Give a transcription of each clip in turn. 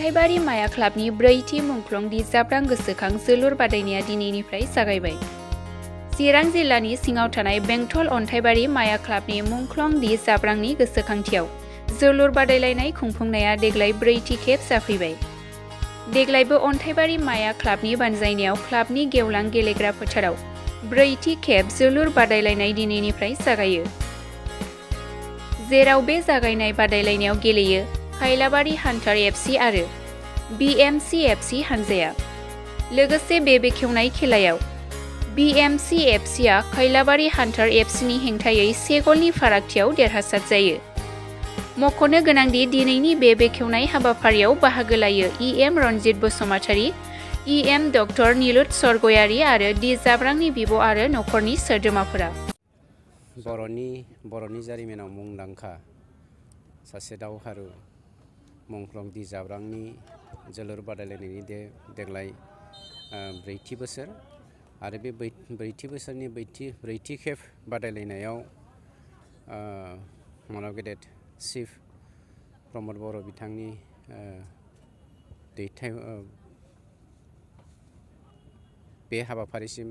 अन्थाइबारि माया क्लाबनि ब्रैथि मुंख्लं दि जाब्रां गोसोखां जोलुर बादायनाया दिनैनिफ्राय जागायबाय। चिरां जिल्लानि सिङाव थानाय बेंटल अन्थाइबारि माया क्लाबनि मुंख्लं दि जाब्रांनि गोसोखांथियाव जोलुर बादायलायनाय खुंफुंनाया देग्लाय ब्रैथि खेब जाफैबाय। देग्लायबो अन्थाइबारि माया क्लाबनि बानजायनायाव क्लाबनि गेवलां गेलेग्रा फोथाराव ब्रैथि खेब जोलुर बादायलायनाय दिनैनिफ्राय जागायो। जेराव बे जागायनाय बादायलायनायाव गेलेयो खैलाबारि हान्टार एफसि आरो बिएमसि एफसि हानजाया। लोगोसे बे बेखेवनाय खेलायाव बिएमसि एफसिआ खैलाबारि हान्टार एफसिनि हेंथायै 1 गलनि फारागथियाव देरहासार जायो। मख'नो गोनांदि दिनैनि बे बेखेवनाय हाबाफारियाव बाहागो लायो EM Ranjit Basumatary, EM doctor Nilut Swargiary आरो दि जाब्रांनि बिब' आरो नखरनि सोद्रोमाफोरा। बर'नि जारिमिनाव मुंदांखा सासे दावहारु मुंख्लं दि जाब्रांनि जोलुर बादायलायनायनि देग्लाय ब्रैथि बोसोर आरो बे ब्रैथि बोसोरनि ब्रैथि खेब बादायलायनायाव मानाव गेदेर चिफ प्रमद बर' बिथांनि बे हाबाफारिसिम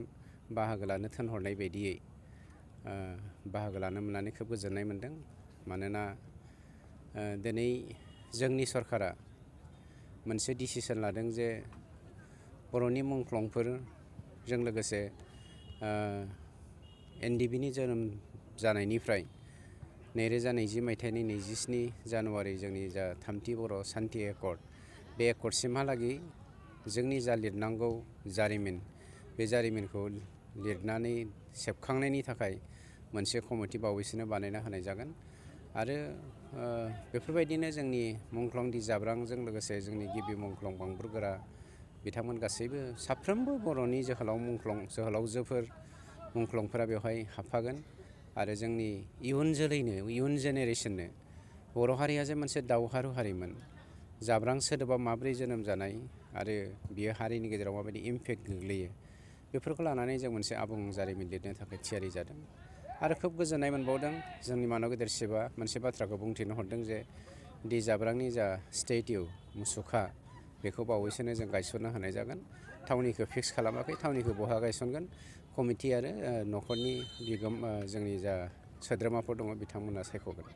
बाहागो लानो थिनहरनाय बायदियै बाहागो लानो मोननानै खोब गोजोननाय मोनदों। मानोना दिनै जोंनि सरकारा मोनसे डिसिसन लादों जे बर'नि मुंख्लंफोरजों लोगोसे एनडिबिनि जोनोम जानायनिफ्राय 2020 मायथाइनि 27 जानुवारि जोंनि जा थामथि बर' सान्थि एकर्ड, बे एकर्डसिमहालागै जोंनि जा लिरनांगौ जारिमिन, बे जारिमिनखौ लिरनानै सेबखांनायनि थाखाय मोनसे कमिटि बावैसोनो बानायना होनाय जागोन। आरो बेफोरबायदिनो जोंनि मुंख्लं दि जाब्रांजों लोगोसे जोंनि गिबि मुंख्लं बांबुरगोरा बिथांमोन गासैबो साफ्रोमबो बर'नि जोहोलावजोफोर मुंख्लंफोरा बेवहाय हाबफागोन। आरो जोंनि इयुन जोलैनो, इयुन जेनेरेसननो बर' हारिया जे मोनसे दावहारु हारिमोन, जाब्रां सोदोबा माब्रै जोनोम जानाय आरो बियो हारिनि गेजेराव माबायदि इम्पेक्ट गोग्लैयो, बेफोरखौ लानानै जों मोनसे आबुं जारिमिन लिरनो थाखाय थियारि जादों। आरो खोब गोजोननाय मोनबावदों जोंनि मानाव गेदेर चिफआ मोनसे बाथ्राखौ बुंथिनो हरदों जे दि जाब्रांनि जा स्टेटिउ मुसुखा, बेखौ बावैसोनो जों गायसननो होनाय जागोन। थावनिखौ फिक्स खालामाखै, थावनिखौ बहा गायसनगोन कमिटि आरो नखरनि जोंनि जा सोद्रोमाफोर दङ बिथांमोना सायख'गोन।